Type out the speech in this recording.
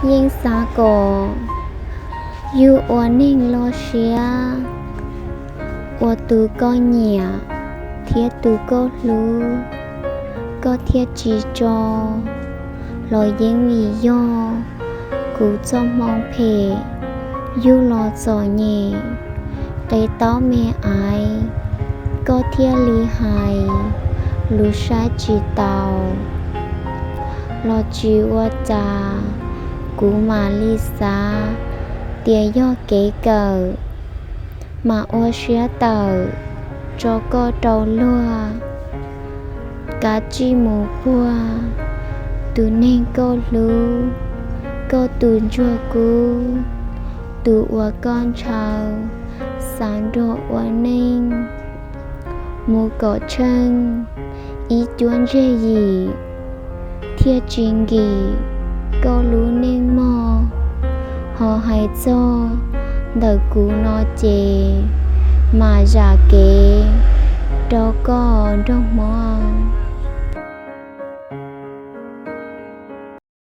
Yeej xav kom yug ua neeg loj siab, ua tus koj nyiam thiab tus koj hlub, koj thiaj tsis tso. Los yeej vim yog kuv txoj hmoo phem, yug los txom nyem, qe taub me aiv, koj thiaj li hais lus saib tsis taus. Los tsis ua cas, kuv mam li xav tias yog kev kawm, mam ua siab tawm tso koj rau luag. Kav tsij mus puag tus neeg koj hlub, koj tus ntsuag kub, tus uas koj ntshaw, xav nrog ua neej. Mus kom tsheej ib cuab ntseg yim, thiaj tsis nkim koj lub neej mog. Ho hais txog ntawm kuv no ces, mam zam kev rau koj nrog hmov.